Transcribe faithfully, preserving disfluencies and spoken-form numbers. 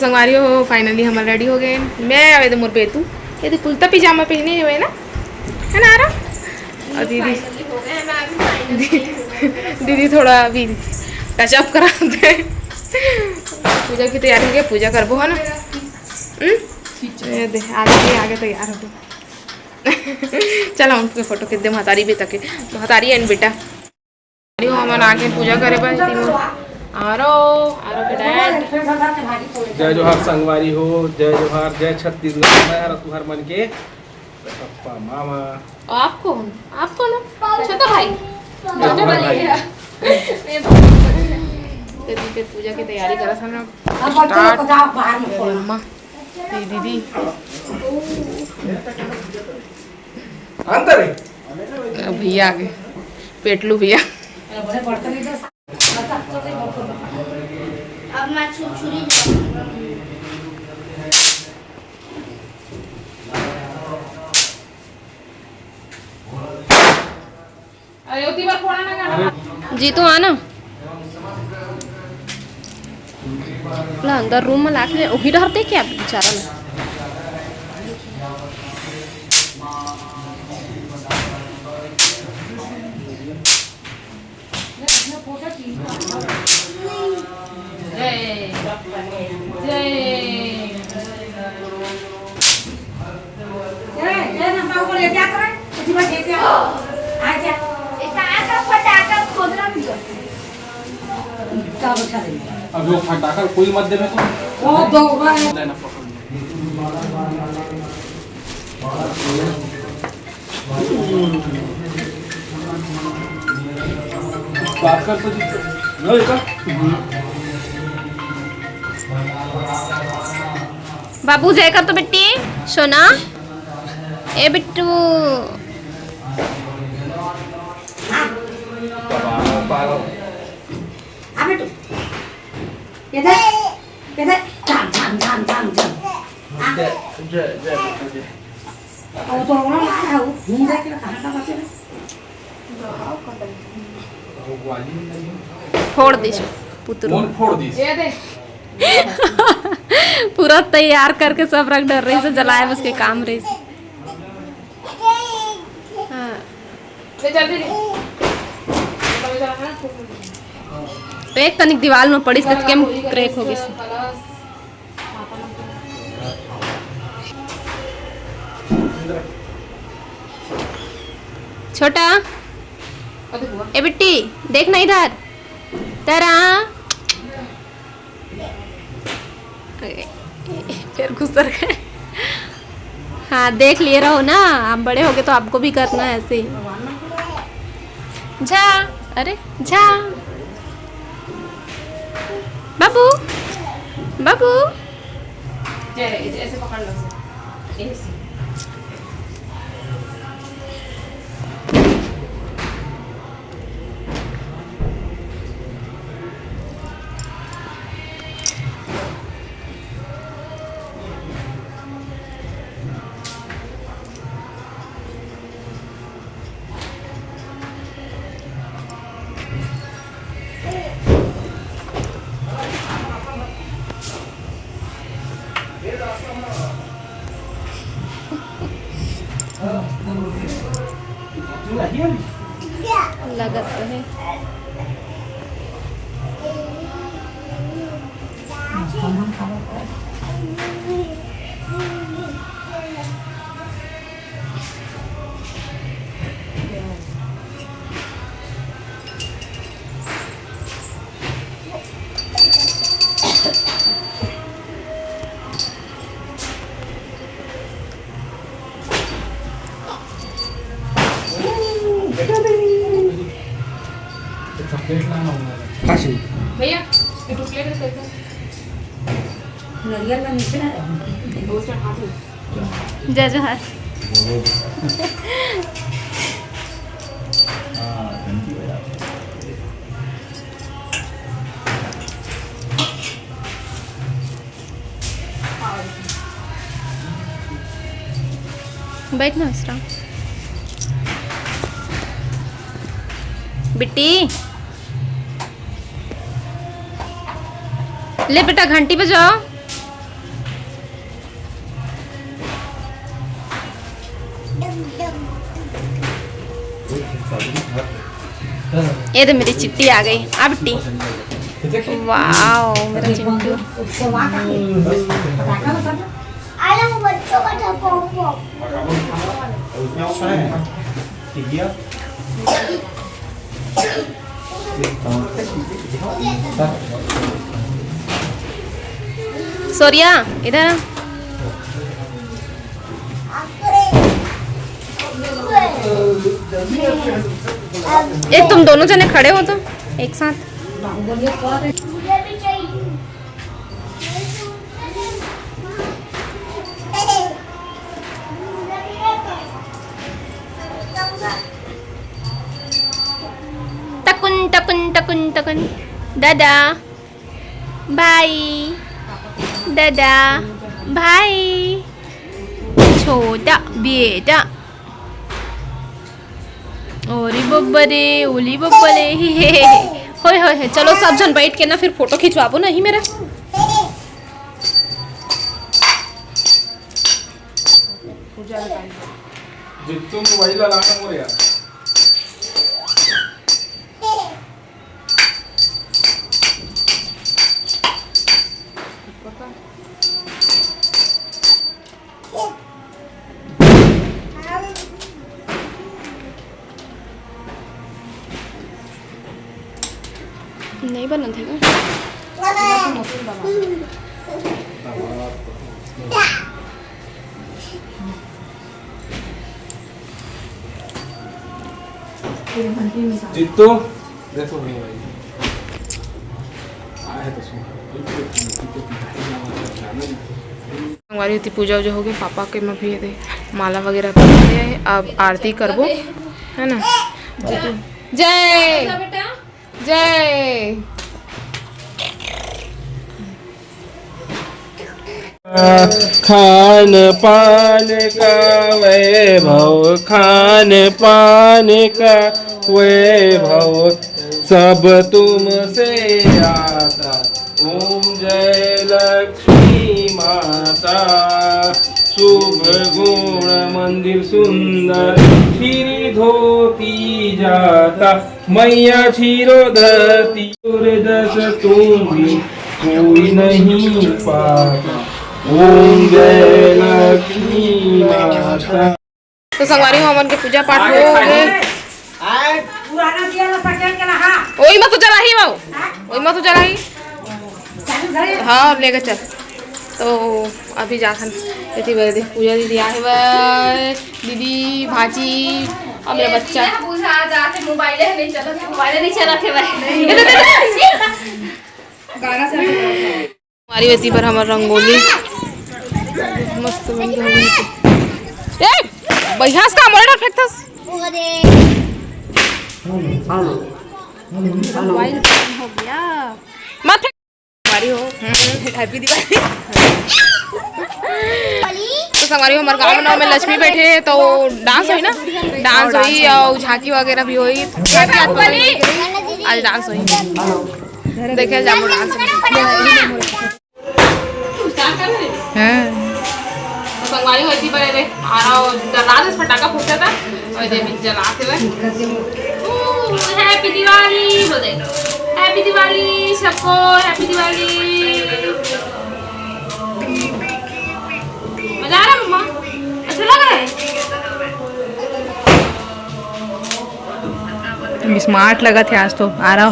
संगवारी हो, finally हमर ready हो गए। मैं आवे दे मोर बेतू, ये दे कुर्ता पजामा पहने हुए ना, है ना आरव? और दीदी, दीदी थोड़ा अभी touch up कराते हैं। पूजा की तैयारी हो गई, पूजा करबो है ना। हम्म? ये दे, आगे, आगे तैयार हो। चलो, उनके फोटो खींच दे, महतारी बेटा के, महतारी and बेटा। अरे, हमन आगे पूजा करे बर तीनों। आरव, आरव के dad। जय जोहार संगवारी हो, जय जोहार, जय छत्तीसगढ़। मैं हर तुहर मन के पप्पा मामा। आप कौन? आप कौन हो? छोटा भाई। छोटा भाई। तो दीदी पूजा की तैयारी करा था ना। Start। अरे अम्मा, ये दीदी। अंदर है। भैया आ गए, पेटलू भैया। अब मैं छुरछुरी। अरे, ओती बार फोड़ा ना करना। जी तो आना। ला, अंदर room में लाके उही डरते क्या बेचारा ला? जय, जय। ए, ए, ना, बाबू को लेके आता है। इसी बार लेके आ। आ जा। ए, कहाँ का फटाका खोद रहा है? क्या बचा देंगे? अब वो फटाका कोई मत देवे तो। वो दो बार। लेना पकड़। बाबू जय कर तो बिट्टी, सोना, ए बिट्टू। आ बेटू, इधर, इधर, झाम, झाम, झाम, झाम, झाम। आ। जय, जय, जय माता दी। अब तो रोना ना है, वो घूम जाए के कहाँ का बचे ना। फोड़ दिस पुतरू। कौन फोड़ दिस? ये दे। पूरा तैयार करके सब रख डर रही से जलाए, बस के काम रही से। हाँ। ले जल्दी ले। एक तनिक दीवाल में पड़ी से केम crack हो गई। छोटा, ए बिट्टी, देख ना इधर। तरा। फिर घुसर गए। हाँ, देख लिए रहो ना, आप बड़े हो गए तो आपको भी करना है ऐसे ही। जा, अरे जा। बाबू, बाबू। जय, ऐसे पकड़ लो, ऐसे। लगत तो है। चॉकलेट लाना होगा। भैया, ये टुकड़े में कर दो। नरियल में नीचे ना रहो। जय जोहार। बैठ ना मिश्रा। बिट्टी, ले बेटा, घंटी बजाओ। ये तो मेरी चिट्टी आ गई। आ बिट्टी, वाओ, मेरा चिट्टू। सोरिया, इधर आ। ए, तुम दोनों जने खड़े हो तो एक साथ। टकुन, टकुन, टकुन, टकुन। दादा। भाई, दादा, भाई, छोटा बेटा। ओरी बब्बा रे, ओली बब्बा रे, हे, हे, हे। होय, होय, होय। चलो, सब झन बैठ के ना फिर फोटो खिंचवाबो ना ही मेरा। जित्तू मोबाइल ला लाना मोर यार। नहीं बनत हे का? जित्तू, देखो नहीं भाई। आए तो सुन। संगवारी होती पूजा वूजा हो गई, पापा के में भी दे माला वगैरह पहन लिया है। अब आरती करबो, है ना? जय, जय। खान पान का वैभव, खान पान का वैभव, सब तुमसे आता। ओम जय लक्ष्मी माता। शुभ गुण मंदिर सुंदर, श्री धोती जाता। मैया क्षीरोदती, सूरजस तुम्हें कोई नहीं पाता। ओम जय लक्ष्मी माता। तो संगवारी हो, हमन के पूजा पाठ हो गए। ओई मा तो जलाही बाबू, ओई मा तो जलाही। हाँ, लेके चल। तो अभी जाथन एती बर दे, पूजा दीदी आहे बर, दीदी, भांची, अब मेरा बच्चा। पूजा आ जाथे, मोबाइल नहीं चला, मोबाइल नहीं चला के भाई। गाना से हमारी वेती बर हमर रंगोली मस्त बन के हो गई। ए, बढ़िया से काम, ओला फेंकथस। मोबाइल खत्म हो गया। मत फेंक। संगवारी हो। हम्म, हैप्पी दिवाली। तो संगवारी हो, हमारे गाँव में लक्ष्मी बैठे हैं, तो डांस होई ना, डांस होई और झांकी वगैरह भी होई। आज डांस होई, देखे जाबो डांस। हाँ। तो संगवारी होती बड़े रे, आरा जला दे फटाका फूटता था, और ये भी जला के वे। ओ, हैप्पी दिवाली बोल दे। हैप्पी दिवाली सबको, हैप्पी दिवाली। मजा आ रहा है मम्मा? अच्छा लग रहा है? स्मार्ट लगा थे आज तो, आरा।